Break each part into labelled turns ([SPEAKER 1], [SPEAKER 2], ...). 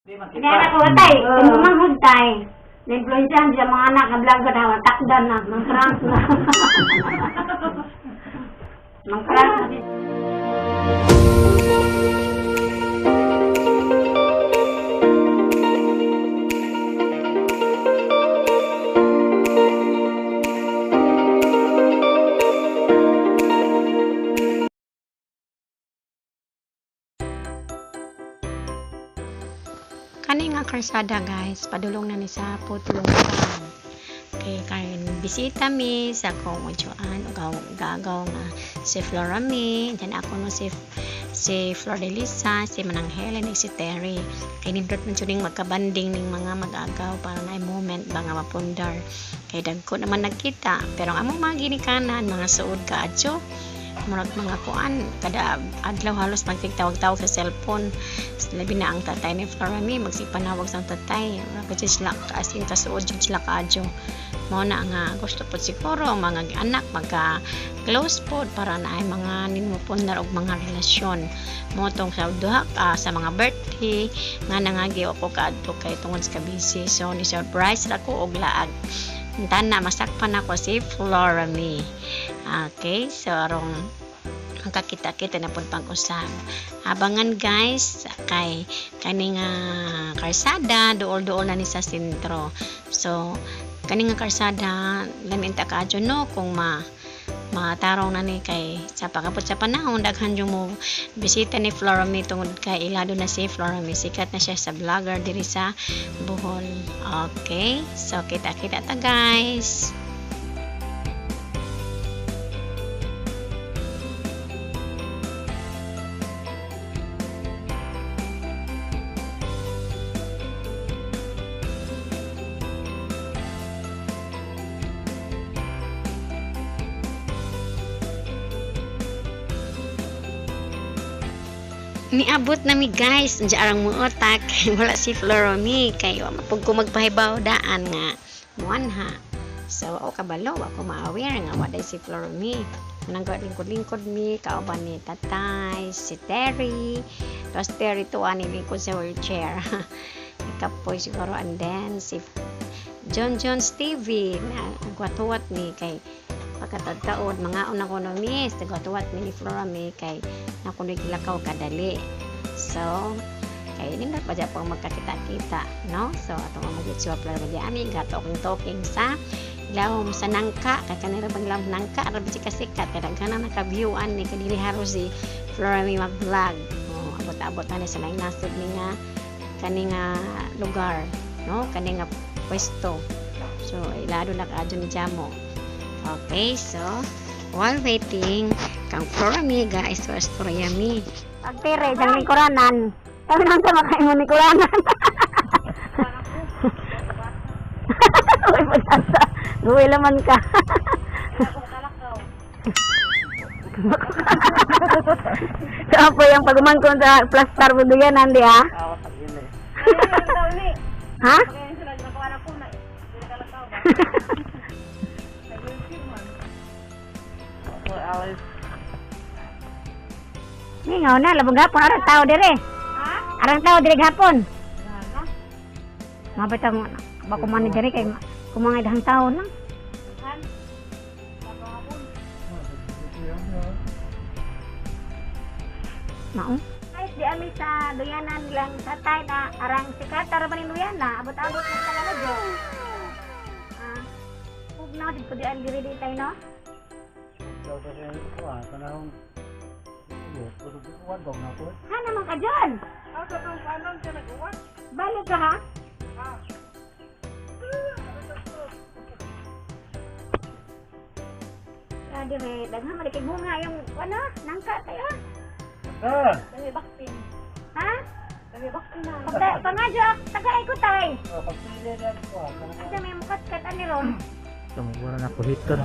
[SPEAKER 1] Kaya na ko tay, kung manghud tay. Na-influensyahan siya mga anak nga vlogger na takdan na, mang prank na. Mang prank na.
[SPEAKER 2] Kani nga karsada, guys, padulong na ni sa Putlungan. Kay karon bisita mi sa akong udyoan ug gagaw nga si Flora mi, then ako no si si Flor de Lisa, si Manang Helen, ug si Terry. Kay nindot man jud ning magkabanding ning mga mag-agaw para na moment ba nga mapundar. Kay dagko naman nagkita, pero ang among mga ginikanan, mga suod kaadyo, murag mga kuan kada adlaw halos magtigtawag-tawag sa cellphone. Labi na ang tatay ni Flora mi, magsipanawag sa tatay. Murag jud sila as in kasuod jud sila kaadyo. Mao na nga gusto pod siguro ang mga anak magka close pod para na ay mga ninmupundar og mga relasyon. Mao tong sa duha sa mga birthday nga nangagi ako kaadto kay tungod sa busy. So ni surprise ra ko og laag. Tana masakpan ako si Flora mi. Okay, so arong magkakita-kita na pud pag-usab. Abangan, guys, kay kani nga karsada duol-duol na ni sa sentro. So kani nga karsada lamin ta kaadyo no kung ma matarong na ni kay sa pag-abot sa panahon daghan jud mo bisita ni Flora May tungod kay ilado na si Flora May, sikat na siya sa vlogger diri sa Bohol. Okay, so kita-kita ta, guys. Niabot na mi, guys. Diyan arang muotak wala si Floromi kay wa mapug ko magpahibaw daan nga muanha. So ako kabalo, ako ma-aware nga wa day si Floromi. Nang lingkod-lingkod mi kauban ni tatay, si Terry. Tapos Terry tuwa ni lingkod sa wheelchair. Ikapoy siguro. And then si John John Stevie na nagwatuwat mi kay pagkatagtaod mga una ko no miss nagwatuwat mi ni Flora mi kay ako ni gilakaw kadali. So kay nindot pa dyan pong magkakita-kita no. So ato nga magyud si Flora mi ami talking talking sa ilawom sa nangka kay kanila bang ilawom nangka ra ba siya kasikat kay daghan na naka-viewan ni kadili haros si Flora mi mag-vlog. Oh, abot-abot na ni sa laing nasod ni nga kani nga lugar no, kani nga pwesto. So ilado na kaadyo ni Jamo. Okay, so while waiting kang Flora mi guys, so istorya mi.
[SPEAKER 1] Pagtire, dang lingkuranan. Kami naman sa makain mo lingkuranan. Uy, pag-asa. Guwi laman ka. Saan po yung pagumangkon sa plastar mo doon yan, Andy, ha? Ha? Mingaw na, labong gapon. Arang tao dire. Arang tao dire gapon. Mabitang bako man ni dire kay kumangay dahang tao na. Mao. Guys, di ami sa duyanan lang tatay na arang sikat ara ba ni duyana, abot-abot na sa lalagyo. Ah, pugnaw dito di ang diri di tayo no. Ha naman ka dyan? Balik ka ha? Ah, dire, daghan man kay bunga yung ano, nangka tayo. Ha? Pagka pangadyo tagay ko tay. Asa may mukat-kat ani ron?
[SPEAKER 3] Tumugura na ko hiton.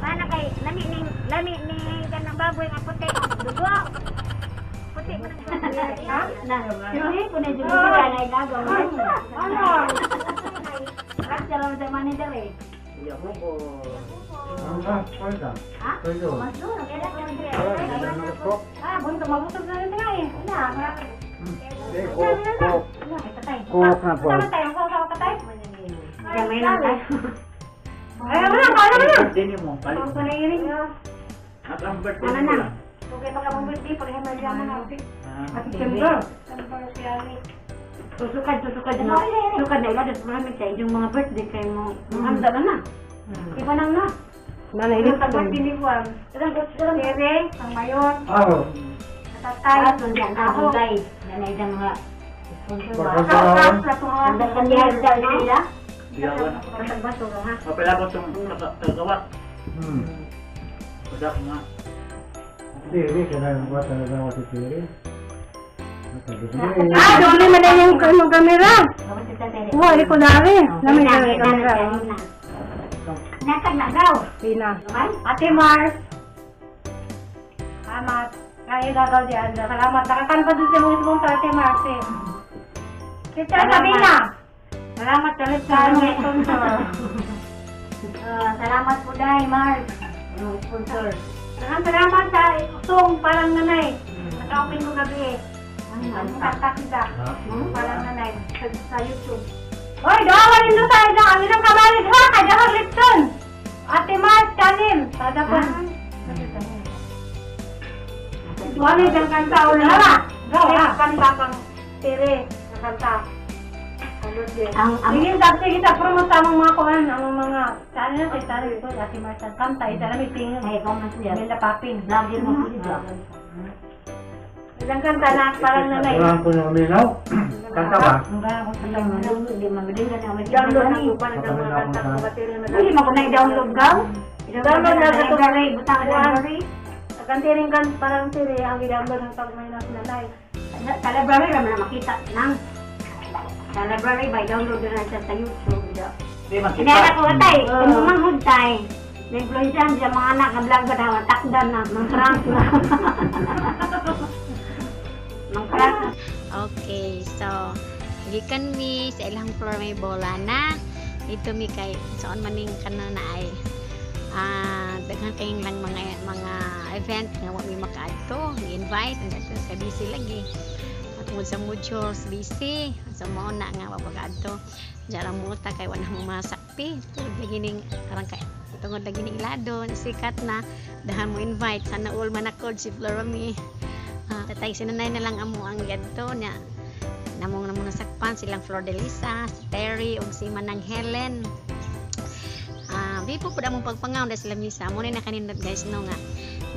[SPEAKER 1] Ana kay lami ning kanang baboy nga puti. Dugo. Puti man ang baboy. Ha? Na. Sinuhi ko na jud ko na igagaw. Ano? Raksa ra sa manager eh. Ha? Mas duro kaya na. Ah, bunto mabutog na rin nga eh. Na.
[SPEAKER 3] Eh, coke, coke. Coke na po.
[SPEAKER 1] Sama tayo, sama ka tayo. Gamay lang tayo. Ay, wala, wala na.
[SPEAKER 3] Birthday ni mo, balik.
[SPEAKER 1] Ang panayiri.
[SPEAKER 3] At ang birthday
[SPEAKER 1] Wala
[SPEAKER 3] mo
[SPEAKER 1] na.
[SPEAKER 3] lang.
[SPEAKER 1] Okay, baka mong birthday, pag himalya mo na.
[SPEAKER 3] Ah.
[SPEAKER 1] At September. Susukad, susukad na. Susukad na ila, marami sa inyong mga birthday kayo mo. Handa na na. Iba nang na.
[SPEAKER 4] Nanailit
[SPEAKER 1] Ang birthday ni Juan. Tere, ang mayor,
[SPEAKER 3] Oh.
[SPEAKER 1] katatay, ako.
[SPEAKER 4] Nanay mga
[SPEAKER 3] Pagkakaroon.
[SPEAKER 1] Ang
[SPEAKER 3] Diyawan. Mapila ko itong tagawa. Wala ko nga.
[SPEAKER 5] Tiri, kailangan ko talaga ako si Tiri.
[SPEAKER 4] Ah, doble man na yung ano, kamera. Wa, di ko nari. Nami na yung kamera.
[SPEAKER 1] Natag na gaw.
[SPEAKER 4] Pina. Ate Mars. Salamat. Kaya gagaw di anda. Salamat. Nakakanta din sa mga sponsor, Ate Mars. Eh. Teacher Sabina. Salamat ulit sa aming sponsor.
[SPEAKER 1] Salamat po dahil, Mars. Ang sponsor.
[SPEAKER 4] Maraming salamat sa song Parang Nanay. Naka-open ko gabi eh. Ang kanta kita. Parang Nanay. Sa YouTube. Oy, dawa rin doon tayo dyan. Ang ilang kabalig ha. Kaya Lipton. Ate Mars, Chanim. Sada po. Wala dyan kanta. Wala. Go, ha. Kanta pang tere. Nakanta.
[SPEAKER 1] Ang
[SPEAKER 4] Sige, sab, sige, sab, promote sa among mga kuan, among mga, sa ano na, sa ano ito, Ate Mars, ang kanta, isa na may tingin.
[SPEAKER 1] Ay, ikaw man siya.
[SPEAKER 4] Mela Papin.
[SPEAKER 1] Vlogger mo po dito.
[SPEAKER 4] Ilang kanta na, parang nanay.
[SPEAKER 5] Kailangan ko ng uminaw. Kanta ba?
[SPEAKER 1] Hindi magaling ka na.
[SPEAKER 4] Download na ko pa ng mga kanta ko, batiri na.
[SPEAKER 1] Hindi mo ko na i-download gaw.
[SPEAKER 4] Download na sa
[SPEAKER 1] library, butang sa library.
[SPEAKER 4] Ang tiring kan, parang tiri, ang i-download ng pag may nanay.
[SPEAKER 1] Sa library raman na makita nang. Sa library ba i-download na siya sa YouTube.
[SPEAKER 3] Di makita.
[SPEAKER 1] Kinala ko atay, kung manghud tay. Na-influensyahan siya mga anak nga vlog ba daw, takdan na, mang prank na. Mang prank.
[SPEAKER 2] Okay, so gikan mi sa ilang floor may bola na. Dito mi kay soon maning kanon na ay daghan kayong lang mga event nga wa mi makaadto, gi-invite and ato sa busy lagi. At tungod sa modules busy, so mao na nga wa makaadto. Diyan ang muta kay wa na mo masakpi. Tungod lagi ning karang kay tungod lagi ning ilado, sikat na dahan mo invite sana all manakod si Flora mi. Tatay sinanay na lang amo ang gadto niya. Namong namong nasakpan silang Flor de Lisa, si Terry ug si Manang Helen. Di po pud among pagpangaw dahil sila misa. Mo na nakanindot guys no nga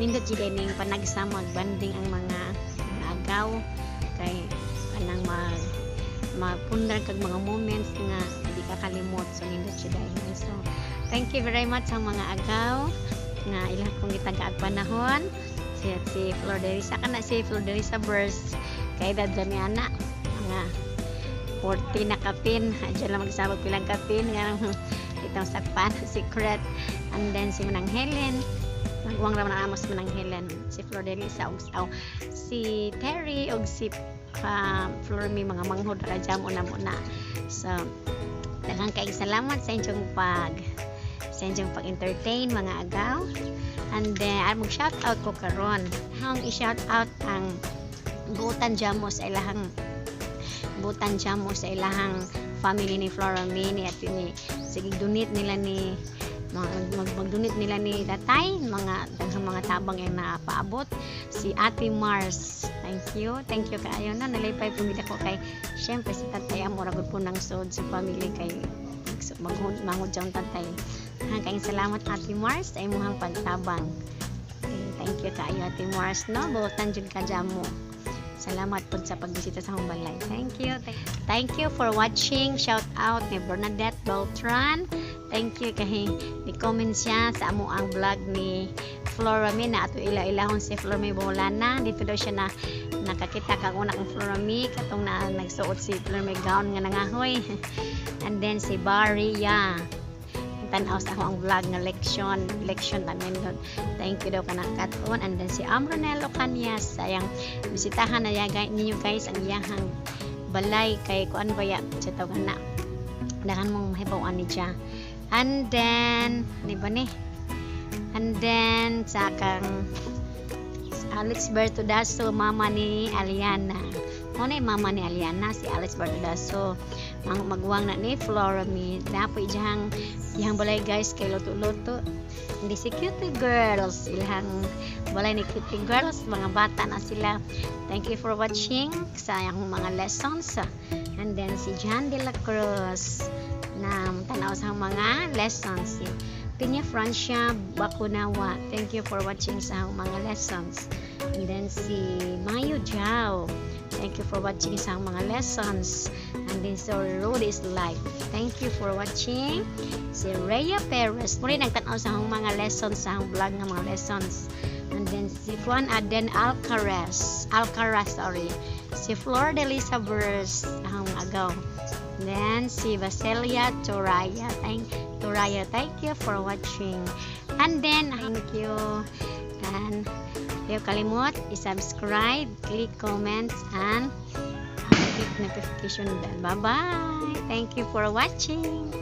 [SPEAKER 2] nindot jud ning panagsa magbanding ang mga agaw kay kanang magpundar kag mga moments nga hindi ka kalimot, so nindot jud ay. So thank you very much sa mga agaw nga ilang kong gitagaag panahon si Flor de Lisa kana si Flor de Lisa Burst kay edad ni ana mga 40 na kapin. Diyan lang magsabog pilang kapin nga itong sakpan secret. And then si Manang Helen, nagwang raman ang amos Manang Helen, si Flor de Lisa ug aw, si Terry ug si Flor mi mga manghod ra jam una muna. So daghang kay salamat sa inyong pag-entertain mga agaw. And then ay mag shout out ko karon. Ang i-shout out ang butan jamo sa ilahang butan jamo sa ilahang family ni Flora May ni at ni sige donate nila ni mga mag-donate nila ni tatay mga daghang mga tabang ang napaabot si Ate Mars. Thank you, thank you kaayo na nalipay pumila ko kay syempre si tatay amo ra gud po nang sod sa family kay maghud mangud jang tatay. Hanggang salamat, Ate Mars, sa imong pagtabang. Okay, thank you kaayo, Ate Mars, no, buotan jud ka jamo. Salamat po sa pagbisita sa akong balay. Thank you. Thank you for watching. Shout out ni Bernadette Beltran. Thank you kay ni comment siya sa amo ang vlog ni Flora May na ato ila-ilahon si Flora May Bolana. Dito daw siya na nakakita kag una kang Flora May katong na nagsuot si Flora May gown nga nangahoy. And then si Barry ya. Tan-aw sa ako ang vlog nga leksyon namin doon. Thank you daw kanang katon. And then si Amronel Ocanias, sayang bisitahan na ya ninyo guys ang iyahang balay kay kuan ba ya sa tawag na dahan mong mahibaw ani siya. And then di ba ni, and then sa kang Alex Bertodaso, mama ni Aliana. Mao na mama ni Aliana, si Alice Bartodaso. Mang magwang na ni Flora mi. Napoy diyang iyang balay, guys, kay luto-luto. Hindi si Cutie Girls. Ilang balay ni Cutie Girls, mga bata na sila. Thank you for watching sa iyang mga lessons. And then si John De La Cruz na tanaw sa mga lessons. Si Pinya Francia Bakunawa. Thank you for watching sa mga lessons. And then si Mayo Jao. Thank you for watching sa mga lessons. And then so Road is Life. Thank you for watching. Si Rhea Perez. Muli nagtanaw sa akong mga lessons, sa akong vlog nga mga lessons. And then si Juan Aden Alcaraz. Alcaraz, sorry. Si Flor de Lisa Burst. Ang agaw. Then si Basilia Toraya. Thank Toraya, thank you for watching. And then, thank you. And ayaw kalimot, i-subscribe, click comments, and click notification bell. Bye-bye. Thank you for watching.